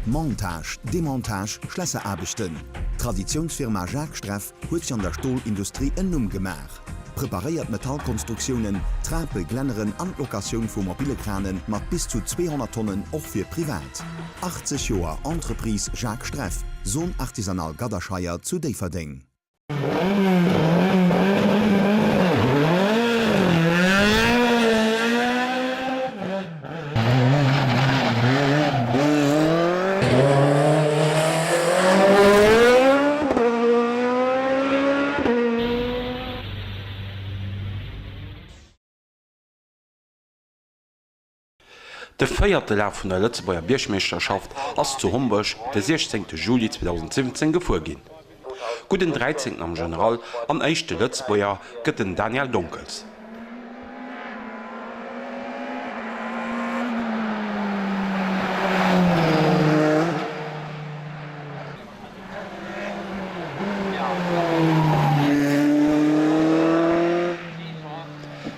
Montage, Demontage, Schlässeraarbechten. D'Traditiounsfirma Jacques Streff huet sech an der Stolindustrie en Numm gemaach. Preparéiert Metallkonstruktiounen, Trape, Glänneren an d'Locatioun vu mobile Krane mat bis zu 200 Tonnen och fir privat. 80 Joer Entreprise Jacques Streff, Zone Artisanale Gadderscheier zu Déifferdeng. De véierte Laf vun der Lëtzebuerger Biergmeeschterschaft ass zu Homburg de 16 Juli 2017 gefuer ginn. Gudden Dräizéngten am General an éischte Lëtzebuerger gëtt den Daniel Donkels.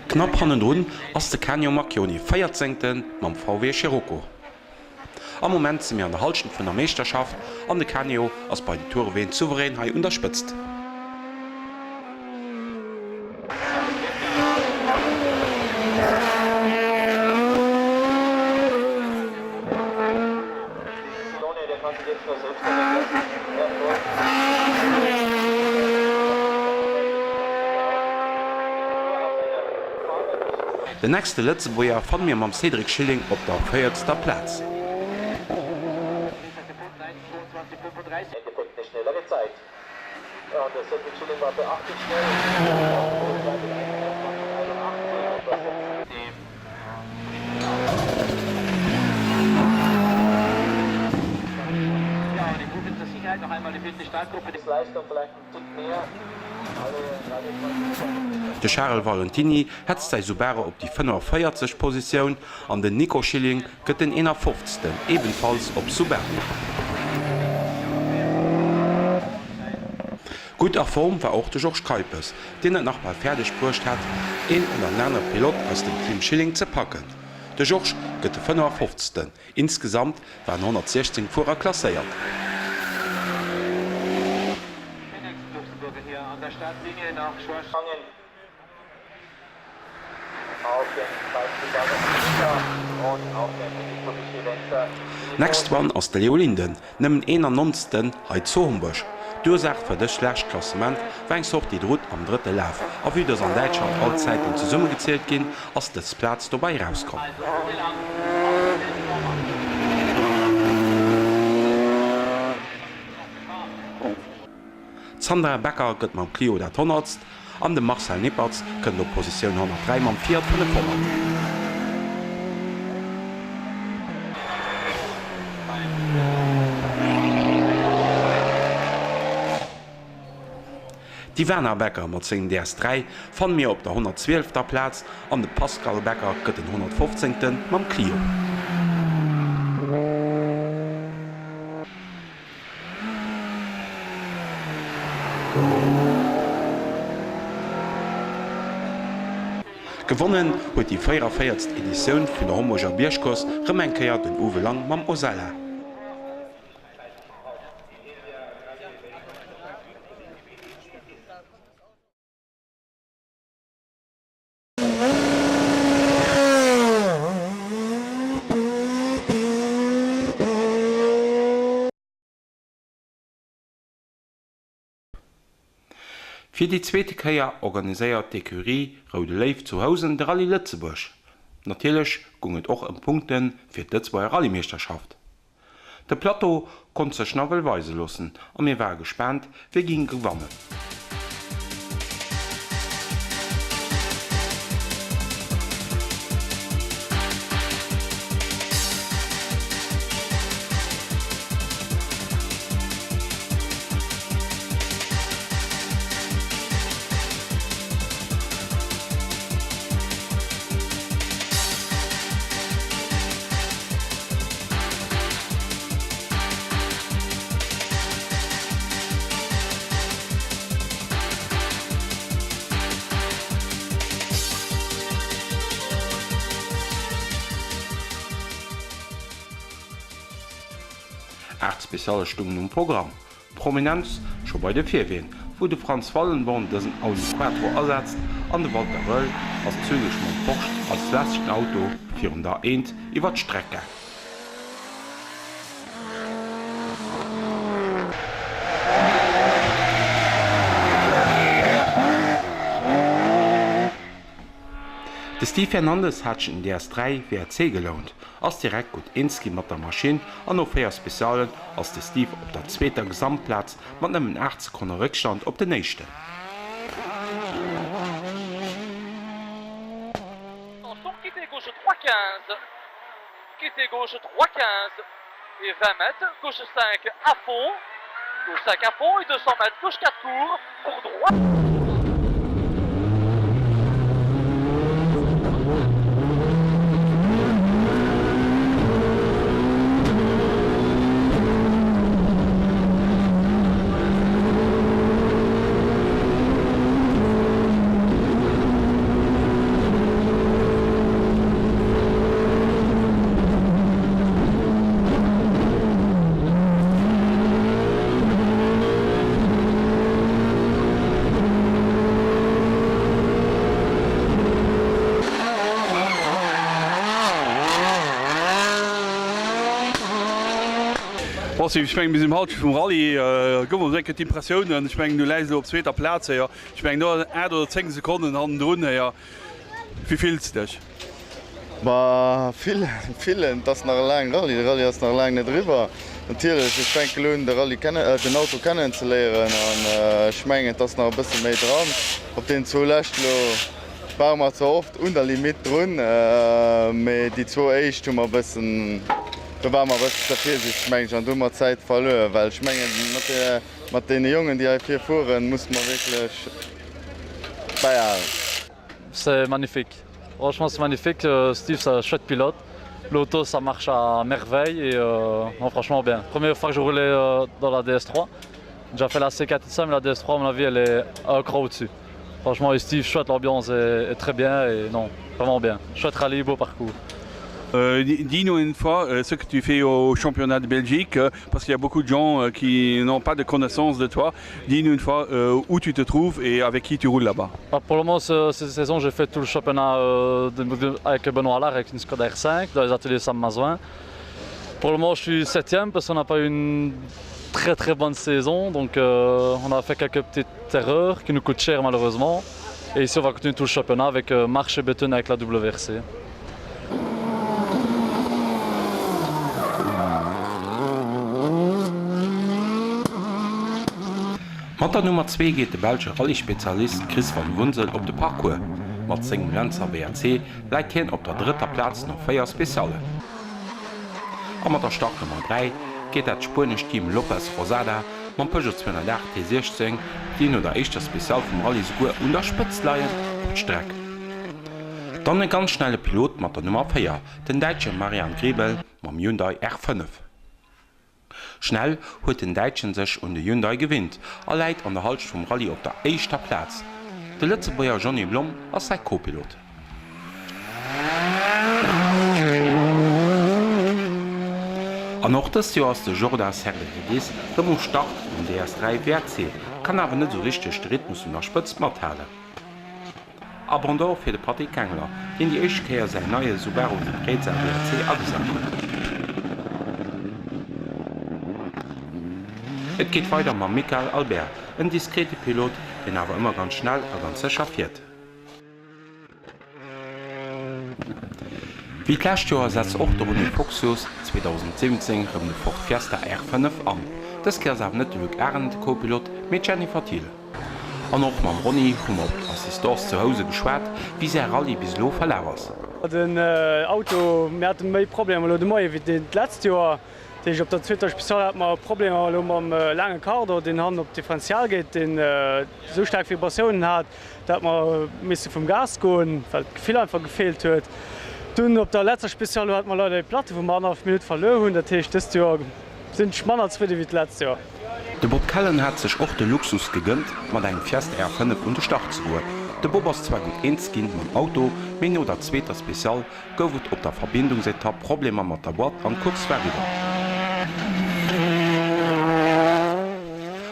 Knapp hannendrun ass de Canio Macchioni Véierzéngte mam VW Scirocco. Am Moment si mir an der Hallschent vun der Meeschterschaft an de Canio ass bei den Toureween souverän hei un der Spëtzt. Den nächste Lëtzebuerger fanne mir mam Cédric Schilling op der véiertster Plaz. De Charel Valentiny hetzt säi Subaru op déi 45. Positioun an den Nico Schilling gëtt den 51. Ebenfalls op Subaru. Gutt a Form war och de Georges Keipes, deen et nach bal fäerdeg bruecht hat, een oder en anere Pilot aus dem Team Schilling ze packen. De Georges gëtt de 55. Insgesamt waren 116 Fuerer klasséiert. Next one ass de Leo Linden, nëmmen 91. Hei zu Homburg. D'Ursaach fir dëst schlecht Klassement war eng Sortie de route am drëtte Laf, a vue dass an Däitschland all d'Zäiten zesummegezielt ginn, ass dës Plaz dobäi erauskomm. D'Sandra Becker gëtt mam Clio dat Honnertst an de Marcel Nippertz kënnt op Positioun 103 mam Fiat 500. D'Ivana Becker mat sengem DS3 fanne mir op der 112. Plaz an de Pascal Becker gëtt den 115. mam Clio. Gewonnen huet déi 44. Editioun vun der Homburger Biergcourse rëm eng Kéier den Uwe Lang mam Osella. Fir déi zweete Kéier organiséiert d'Ecurie Roude Léiw zu Housen de Rallye Lëtzebuerg. Natierlech goung et och ëm Punkte fir d'Lëtzebuerger Rallyemeeschterschaft. De Plateau konnt sech nawell weise loossen a mir ware gespaant wie ging gewannen. 8 Specialle stungen um Programm. Prominenz scho bei de Virween, wou de Franz Wallenborn dësen Audi Quattro asetzt an de Walter Röhrl ass zügeg mam Porsche als leschten Auto virun der Eent iwwer d'Streck gaang. De Steve Fernandes hat sech en DS3 WRC gelount, ass direkt gutt eens gi mat der Maschinn an no 4 Specialen ass de Steve op der zweeter Gesamtplaz mat nëmmen 8 Sekonne Réckstand op den éischten. Attention, quittez gauche 3 15, quittez gauche 3 15 et 20 mètres, gauche 5 à fond, gauche 5 à fond et 200 mètres, gauche 4 court pour droite. Bon, Steve, ech mengen, mir sinn um Halschent vum Rallye. Gouf ons eng Kéier d'Impressiounen. Ech mengen, du läis elo op zweeter Plaz héier. Ech mengen, do 8 oder 10 Sekonnen hannendrun héier. Wéi fills de dech? Ma fillen, fillen, et ass nach e laang Rallye, de Rallye ass nach laang net eriwwer. Natierlech, ech fänke elo un de Rallye kennen, den Auto kennenzeléieren an ech mengen et ass nach e bësse méi dran. Op deenen zwou lescht elo ware mer zwar oft un der Limitt drun, mee déi zwou éischt hu mer e bëssen, do ware mer e bëssen ze virsiichteg meng ech an do hu mer Zäit verluer, well ech mengen mat de mat deene Jongen déi hei vir fueren, musse mer wierklech bäihalen. C'est magnifique. Franchement c'est magnifique, euh, Steve c'est un chouette pilote. L'auto ça marche à merveille et euh, non, franchement bien. Première fois que je roulais euh, dans la DS3. J'ai fait la C4 et ça, mais la DS3 à mon avis elle est un cran au-dessus. Franchement et Steve chouette, l'ambiance est, est très bien et non, vraiment bien. Chouette rallye, beau parcours. Euh, dis-nous une fois euh, ce que tu fais au championnat de Belgique, euh, parce qu'il y a beaucoup de gens euh, qui n'ont pas de connaissance de toi. Dis-nous une fois euh, où tu te trouves et avec qui tu roules là-bas. Ah, pour le moment, ce, cette saison, j'ai fait tout le championnat euh, de, de, avec Benoît Allard avec une Skoda R5 dans les ateliers Sam Mazouin. Pour le moment, je suis septième parce qu'on n'a pas eu une très très bonne saison. Donc euh, on a fait quelques petites erreurs qui nous coûtent cher malheureusement. Et ici, on va continuer tout le championnat avec euh, Marche et Button avec la WRC. Mat der Nummer zwee geet de belsche Rallye-Spezialist Chris van Woensel op de Parcours. Mat sengem Lancer WRC läit hien op der drëtter Plaz no 4 Speciallen. A mat der Startnummer 3 geet dat spuenescht Team Lopez Rosada mam Peugeot 208 T16, déi no der éischter Special vum Rallye souguer un der Spëtzt leien, op d'Streck. Dann e ganz schnelle Pilot mat der Nummer 4, den Däitsche Marian Griebel mam Hyundai R5. Schnell huet den Däitschen sech un de Hyundai gewinnt a läit an der Halschent vum Rallye op der éischter Plaz. De Lëtzebuerger Johny Blom ass säi Co-Pilot. An och dëst Joer ass de Jordan Serderidis rëm um Start mam DS3 WRC, kann awer net esou richteg de Rhythmus un der Spëtzt mathalen. Abandon fir de Patrick Gengler, deen déi éischt Kéier säin neie Subaru Impreza WRC agesat huet. Et geet weider mam Mickaël Albert, en diskrete Pilot, deen awer ëmmer ganz schnell a ganz sécher fiert. Wéi d'lescht Joer setzt och de Ronny Foxius 2017 rëm de Ford Fiesta R5 an. Dës Kéier ass awer net de Luc Arendt de Co-Pilot, mee d'Jennifer Thill. An och mam Ronny hu mer op d'Assistance zu Housen geschwat, wéi säi Rallye bis elo verlaf ass. Den Auto, mir hate méi Problemer elo de Moie wéi d'letzt Joer. Dat heescht op der zweeter Special hate mer Problemer elo mam laange Cardan, deen hannen op d'Differential geet, deen esou staark Vibratiounen hat, dat mer misse vum Gas goen, well d'Gefill einfach gefeelt huet. Dunn op der letzer Special elo hate mer leider ee Platte, wou mer annerhallef Minutt verluer hunn. Dat heescht dëst Joer Sinn ech manner zefridde wéi d'letzt Joer. De Bob Kellen hat sech och de Luxus gegënnt, mat engem Fiesta R5 un de Start ze goen. De Bob ass zwar gutt eens ginn mam Auto, mee no der zweeter Special gouf et op der Verbindungsetapp Problemer mat der Boîte an d'Course war eriwwer.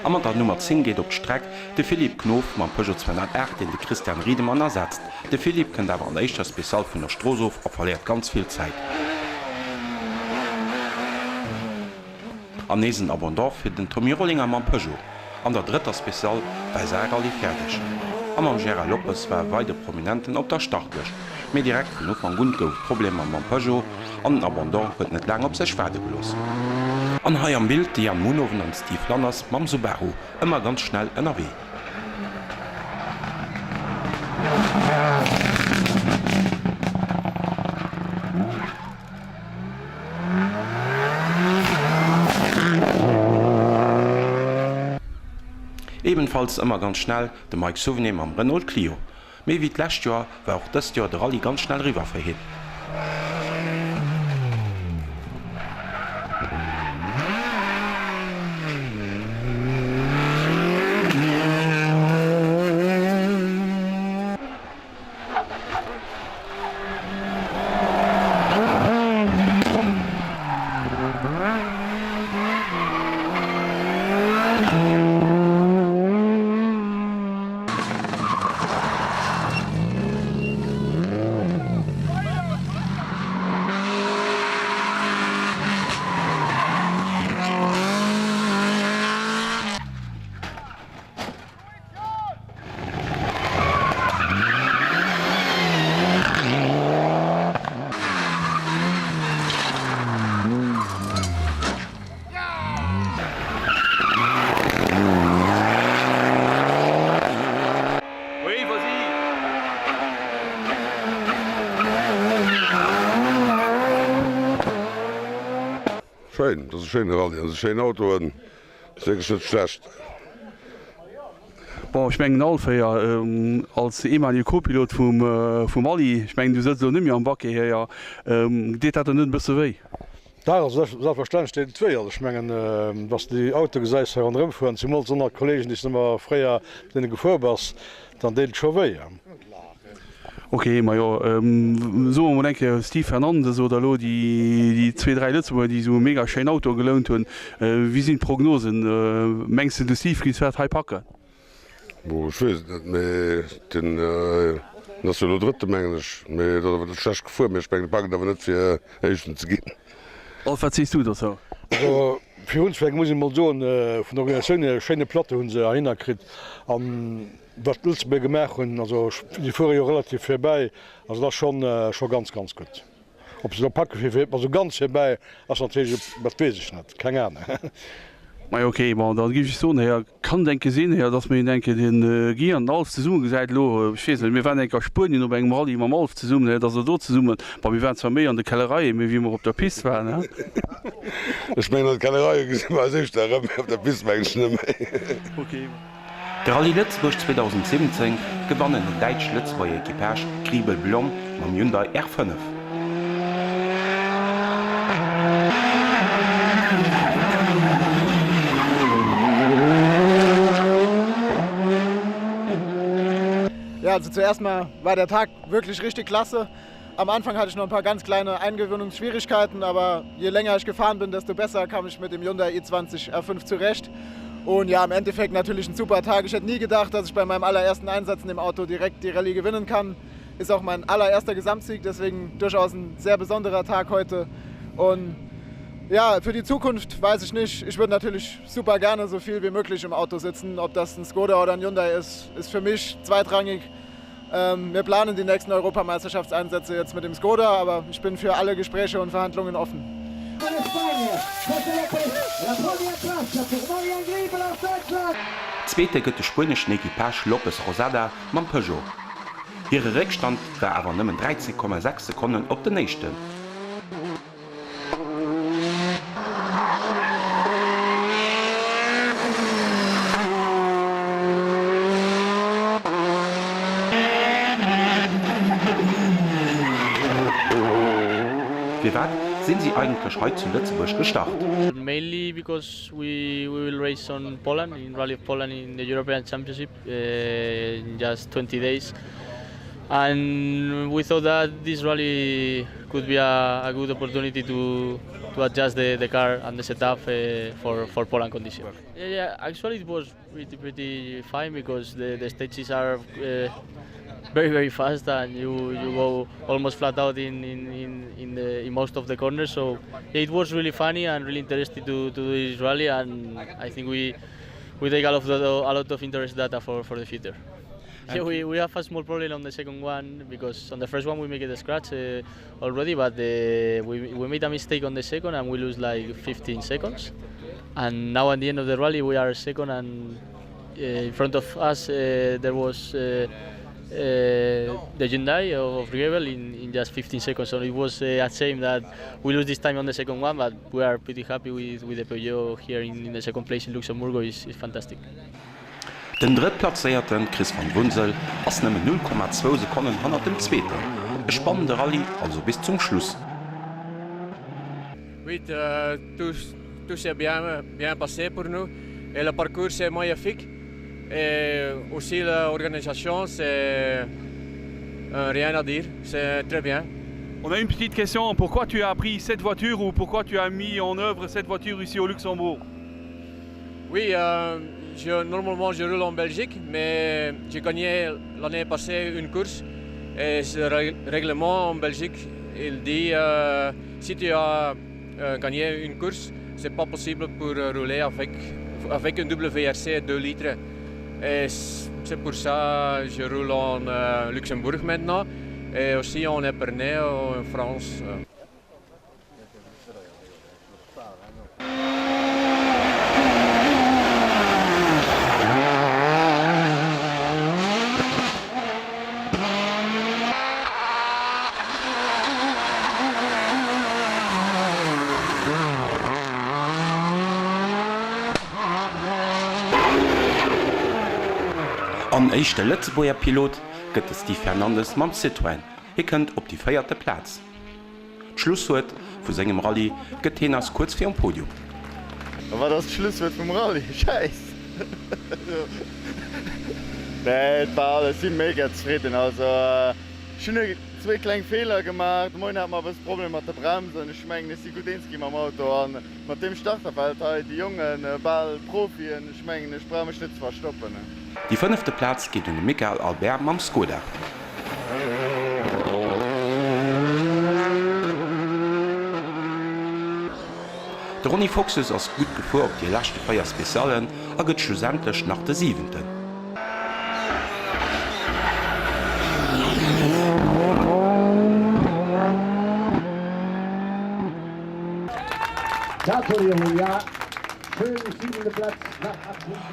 A mat der Nummer 10 geet op d'Streck de Philippe Knof mam Peugeot 208, deen de Christian Riedemann ersetzt. De Philippe kënnt awer an der éischter Spéciale vun der Strooss of a verléiert ganz vill Zäit. An nees en Abandon fir den Tommy Rollinger mam Peugeot. An der drëtter Spéciale war säi Rallye fäerdeg. A mam Gérard Lopes war e weidere Prominenten op der Startlëscht. Mee direkt vun Ufank un gouf et Problemer mam Peugeot an den Abandon huet net laang op sech waarde gelooss. An hei am Bild de Jan Munhoven an Steve Lanners mam Subaru, ëmmer ganz schnell ënnerwee. Ebenfalls ëmmer ganz schnell de Mike Souvené mam Renault Clio. Méi wéi d'lescht Joer war och dëst Joer de Rallye ganz schnell eriwwer fir hien. Schéin, dat ass e schéine Rallye, dat si schéin Autoen, ass wierklech net schlecht. Bon, ech mengen Alf héier, als ehemalige Co-Pilot vum vum Ally, ech mengen du sëtz elo net méi am Baquet héier, deet dat der net e bësse wéi? Dach, also selbstverständlech deet et wéi. Also ech mengen, wann s de déi Autoe gesäis hei ronderëm fueren, zemools och nach d'Kollegen, déi s de ëmmer fréier mat deene gefuer bass, dann deet et scho wéi. Ok, majo, soe mer mol eng Kéier Steve Fernandes oder elo déi zwee, dräi Lëtzebuerger, déi esou mega schéin Autoe gelount hunn, wéi sinn d'Prognosen? Mengs de, de Steve géif dat hei packen? Bon, ech weess et net, mee deen ass jo elo Drëtte mengen ech, mee et ass awer net schlecht gefuer, mee ech mengen e packt et awer net fir Éischten ze ginn. Rolf, wat sees du dozou? Also fir unzefänken muss een emol soen, vun der Organisatioun hier e schéine Plateau hu se heihinner kritt an wat d'Lëtzebuerger gemaach hunn, also si fuere jo relativ virbäi, also dat ass schonn scho ganz ganz gutt. Ob se elo packe fir fir also ganz virbäi ass natierlech, dat weess ech net, keng Ahnung. Majo ok, bon da géif ech soen, Här kann et enke sinn, Här, datt mir een enke den Guy an den Alf zesumme gesäit elo, ech weess net, mir waren enke a Spuenien op engem Rallye mam Alf zesummen, Här, datt der do zesummen, bon mir waren zwar méi an de Kellereien, méi wéi mer op der Pist waren, he. Ech mengen an de Kellereie gesi mer eis éischter erëm, mee op der Pist mengen ech net méi. Ok. De Rallye Lëtzebuerg 2017 gewannen den däitsch-lëtzebuerger Equipage Griebel-Blom mam Hyundai R5. Ja, also zuerst mal war der Tag wirklich richtig klasse. Am Anfang hatte ich noch ein paar ganz kleine Eingewöhnungsschwierigkeiten, aber je länger ich gefahren bin, desto besser kam ich mit dem Hyundai i20 R5 zurecht. Und ja, im Endeffekt natürlich ein super Tag. Ich hätte nie gedacht, dass ich bei meinem allerersten Einsatz in dem Auto direkt die Rallye gewinnen kann. Ist auch mein allererster Gesamtsieg, deswegen durchaus ein sehr besonderer Tag heute. Und ja, für die Zukunft weiß ich nicht. Ich würde natürlich super gerne so viel wie möglich im Auto sitzen. Ob das ein Skoda oder ein Hyundai ist, ist für mich zweitrangig. Ähm, wir planen die nächsten Europameisterschaftseinsätze jetzt mit dem Skoda, aber ich bin für alle Gespräche und Verhandlungen offen. Zweete gëtt de spueneschen Equipage Lopez Rosada mam Peugeot. Hire Réckstand war awer nëmmen 13,6 Sekonnen op den Éischten. Firwat sinn si eigentlech hei zu Lëtzebuerg gestart? Mainly because we we will race on Poland in Rally of Poland in the European Championship in just 20 days and we thought that this rally could be a, a good opportunity to. to adjust the, the car and the setup uh, for, for Poland conditions. Yeah, yeah, actually it was pretty pretty fine because the, the stages are uh, very very fast and you you go almost flat out in in, in, in, the, in most of the corners so yeah, it was really funny and really interesting to, to do this rally and I think we we take a lot of, the, a lot of interest data for, for the future. Yeah, we, we have a small problem on the second one because on the first one we make it a scratch uh, already but the, we, we made a mistake on the second and we lose like 15 seconds and now at the end of the rally we are second and uh, in front of us uh, there was uh, uh, the Hyundai of Riebel in, in just 15 seconds so it was uh, a shame that we lose this time on the second one but we are pretty happy with, with the Peugeot here in, in the second place in Luxembourg is, is fantastic. Den Drëttplazéierte Chris van Woensel ass nëmmen 0,2 Sekonnen hannert dem Zweeten. E spannende Rallye also bis zum Schluss. Oui, tout, tout s'est bien, bien passé pour nous et le parcours c'est magnifique et aussi l'organisation c'est euh, rien à dire, c'est très bien. On a une petite question, pourquoi tu as pris cette voiture ou pourquoi tu as mis en œuvre cette voiture ici au Luxembourg? Oui, euh, je, normalement je roule en Belgique, mais j'ai gagné l'année passée une course et ce règlement en Belgique il dit euh, si tu as euh, gagné une course, c'est pas possible pour rouler avec, avec un WRC 2 litres. Et c'est pour ça que je roule en euh, Luxembourg maintenant et aussi en Epernay en France. An éischte Lëtzebuerger Pilot gëtt de Steve Fernandes mam Citroën. Hie kënnt op déi véierte Plaz. D'Schlusswuert vu sengem Rallye gëtt hien eis kuerz virum Podium. A wat ass d'Schlusswuert vum Rallye? Schäiss! Nee, et war alles, si mega zefridden. Also ech hunn zwee kleng Feeler gemaach. De Moien hate mer e bësse Problem mat de Bremsen. Ech mengen, ech si gutt eens gi mam Auto a mat deem Starterfeld hei, déi Jongen, bal Profien, ech mengen, ech brauch mech net ze verstoppen. Déi fënnefte Plaz geet un de Mickaël Albert mam Skoda. De Ronny Foxes ass gutt gefuer op déi leschte 4 Speciallen a gëtt schlussendlech nach de Siwenten.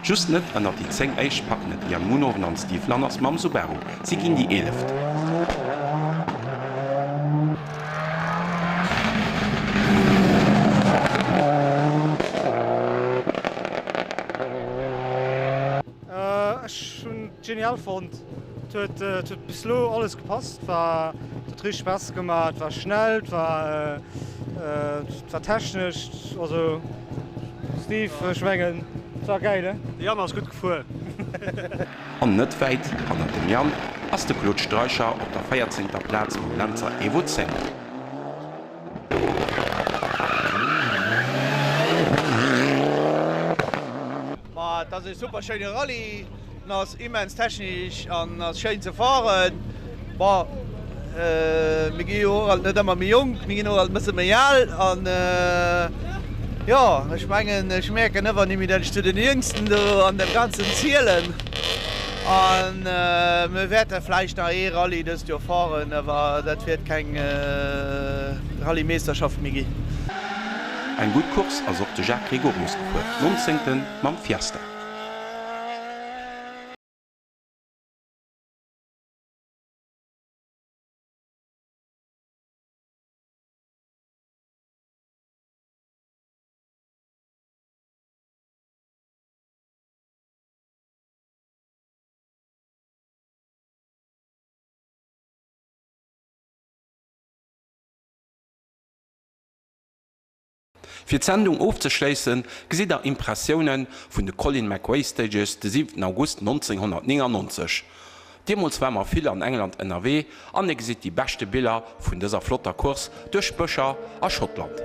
Just net ënnert déi 10 éischt packen et Yann Munhoven an Steve Lanners mam Subaru. Si ginn déi eeleft. Ech hunn et genial fonnt. Et huet et huet bis elo alles gepasst. Et war et huet richteg Spaass gemaach. Et war schnell, et war et war technesch. Also Steve, ech mengen et war gäil, he? De Yann ass gutt gefuer. An net wäit hannert dem Yann ass de Claude Streicher op der véierzéngter Plaz mam Lancer Evo 10. Ma et ass e super schéine Rallye, en ass immens technesch an ass schéin ze fahren. Bon, mir gi jo och alt net ëmmer méi jonk, mir ginn och alt e bësse méi al an jo, ech mengen ech mierken ëwer nimmi dat ech zu den Jéngsten do an dem Ganzen zielen. An mir wäerte vläicht nach ee Rallye dëst Joer fahren, awer dat wäert keng Rallye-Meeschterschaft méi ginn. Eng gutt Course ass och de Jacques Gregorius gefuer, 19. Mam Fiesta. Fir d'Sendung ofzeschléissen, gesitt der Impressioune vun de Colin McRae Stages de 7 August 1999. Deemools war mer vill an England ënnerwee an dir gesitt déi beschte Biller vun dëser flotter Course duerch d'Bëscher a Schottland.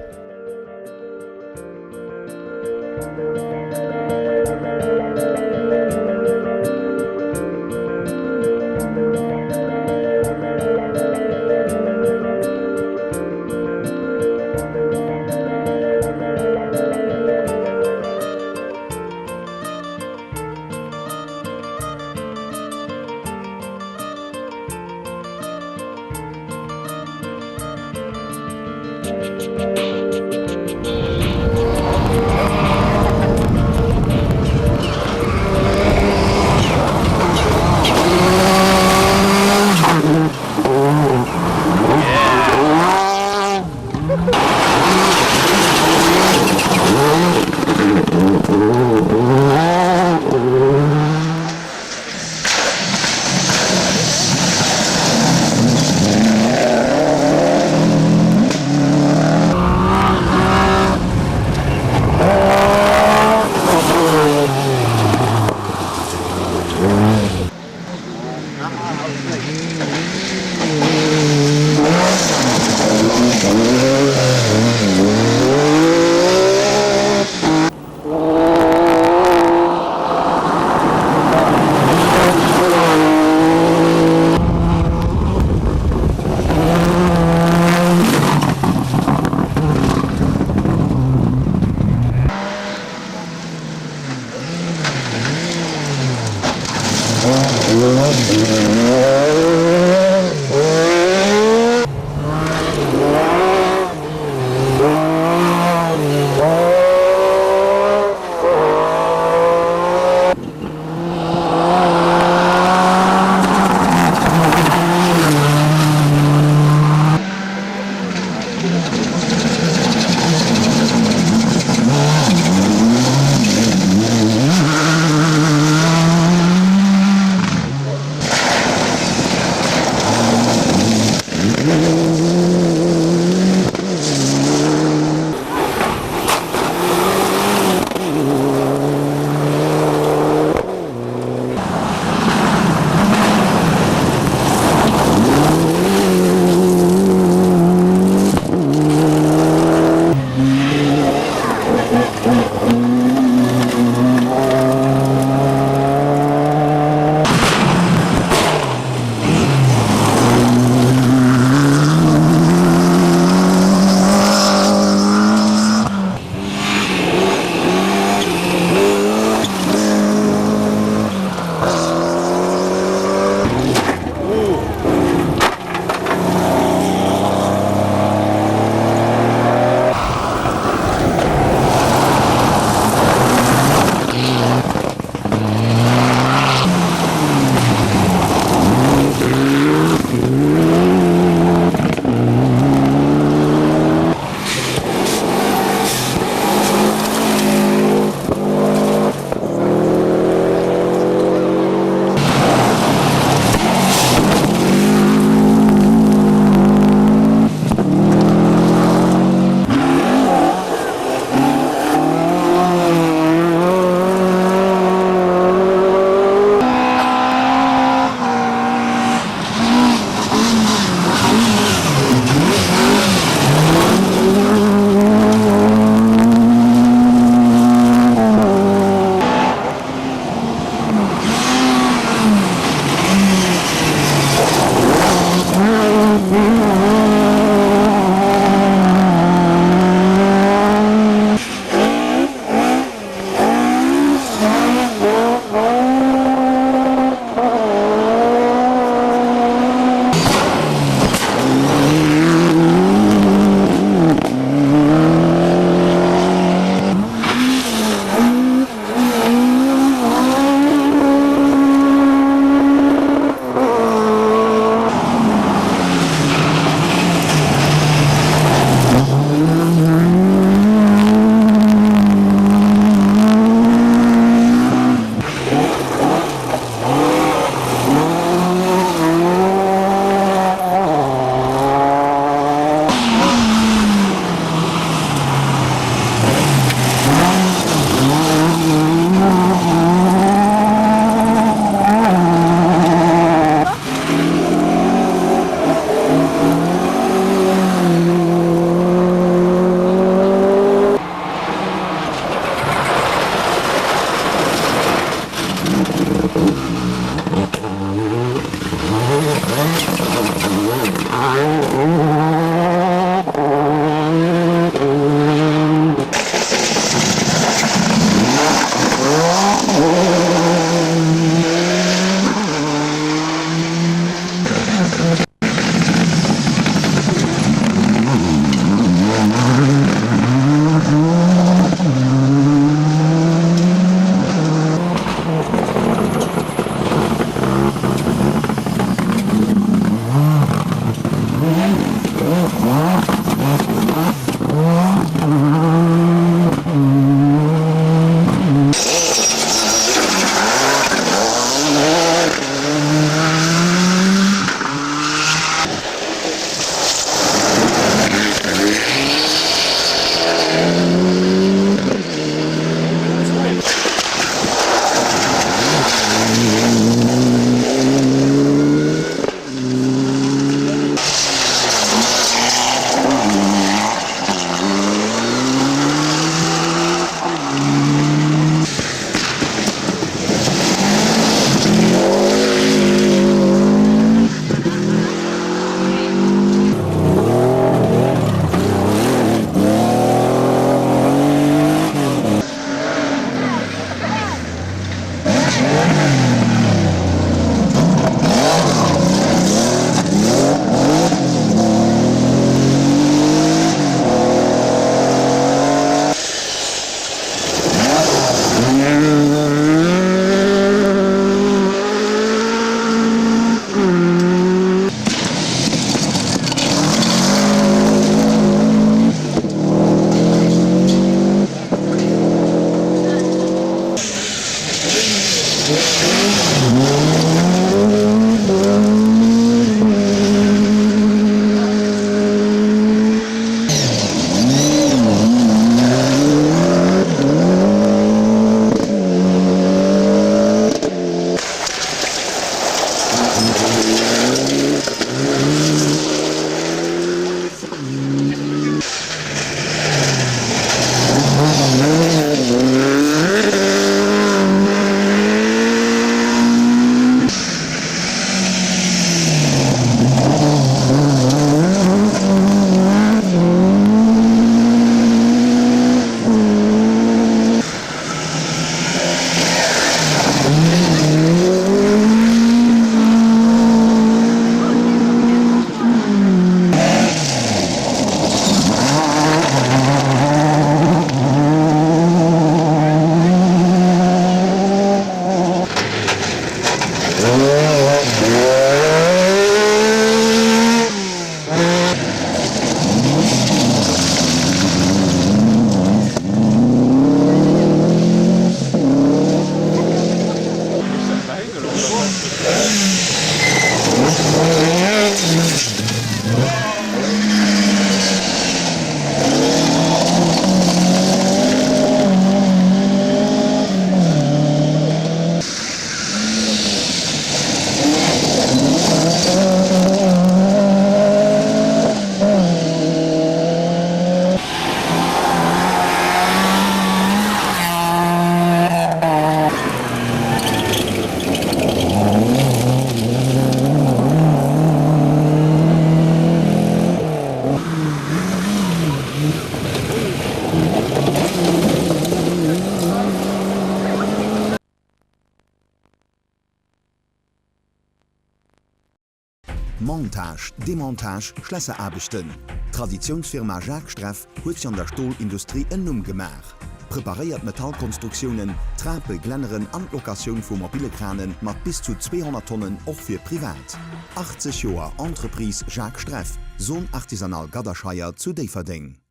Montage, Demontage, Schlässeraarbechten, D'Traditiounsfirma Jacques Streff huet sech an der Stolindustrie en Numm gemaach. Preparéiert Metallkonstruktiounen, Trape, Glänneren an d'Locatioun vu mobile Krane mat bis zu 200 Tonnen och fir privat. 80 Joer Entreprise Jacques Streff, Zone Artisanale Gadderscheier zu Déifferdeng.